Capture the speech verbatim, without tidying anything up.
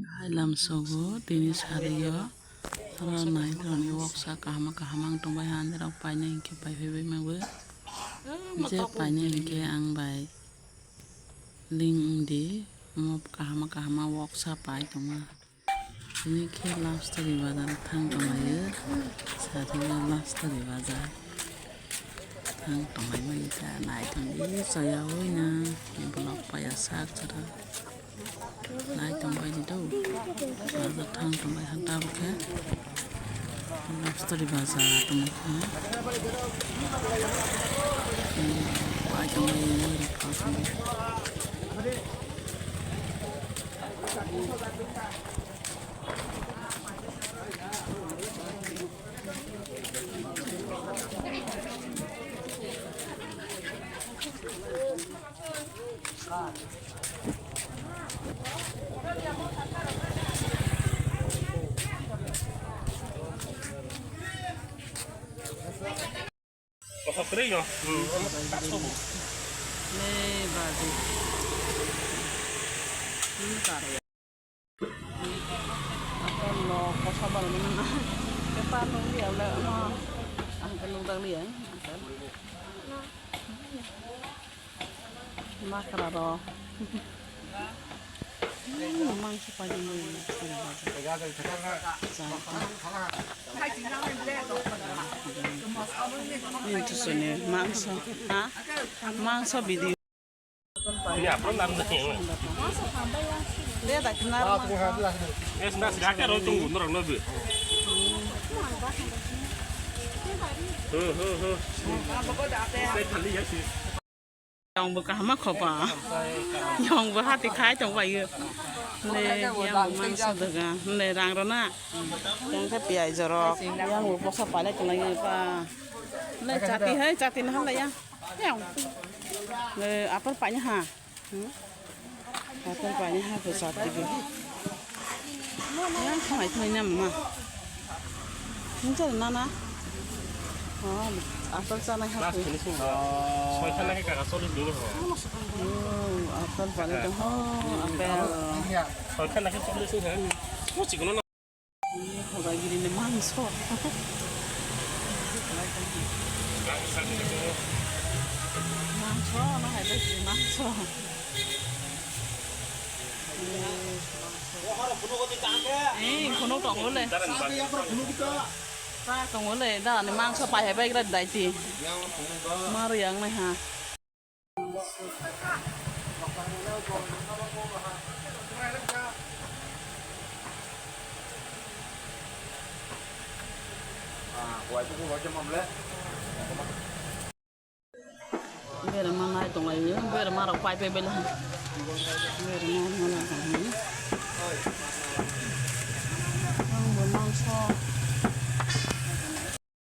Hai lamsogo tini sario oro naitorogni woksa kaham kaham ang tongbai ha, andirok painai hinkhe pai phaibai mabo. Je painai hinkhe ang bai link wngdi, omo kaham kaham woksa pai tongma. Tini khe love story bazar thang tonglaio, sario love story bazar. Ang tonglaimani ta nai tongdi soyaui na vlog paya sak chara nai tongbai di do. Bazar thang tongbai ha tabuk khe love story bazar tongmani khe pai tongbai ni rok thang tongbai. Kosa kwrwi no. Hmm. Nei babu. Hmm, karo. Akan lo kosa bal mana? Kepa nunggu ya le no. Ang kenung dang liya. Makra ro. Hmm, mangso paidi mui. Ini tuh sini mangso, ha? Mangso video. Ini apa nang nih? Dia tak kenal. Mangso. Es nas gak ada tuh, nurang nabi. Huh, huh, huh. Saya kali ya sih. Yong bo kaham ma khopa. Yong bo hati khai tong bai. Le yang mangso daga. Le rang rona. Yang khe piyaj jorok. Yang bo posa palai tong lai pa. Le chati hai chati na ham la yang. Yang. Le apel pa nya ha. Hmm? Apple pai ni ha ko sat dibi. Yang khamai khamai na mama. Nungsa na na. Oh, apple sa na ha ko. Soita na ke kaka solis dulu ho. Oh, apple pai ni ho, apple. Soita na ke solis ho. Musi kono. Hodagiri ni mangso. Mangso no hai bai mangso. Eh, kono tongo le. Ta tongo le, da ni mangso pai hai bai gra dai ti. Mar yang nai ha. Berma nai tong lai, berma rok pai pai bela. Berma nai tong lai.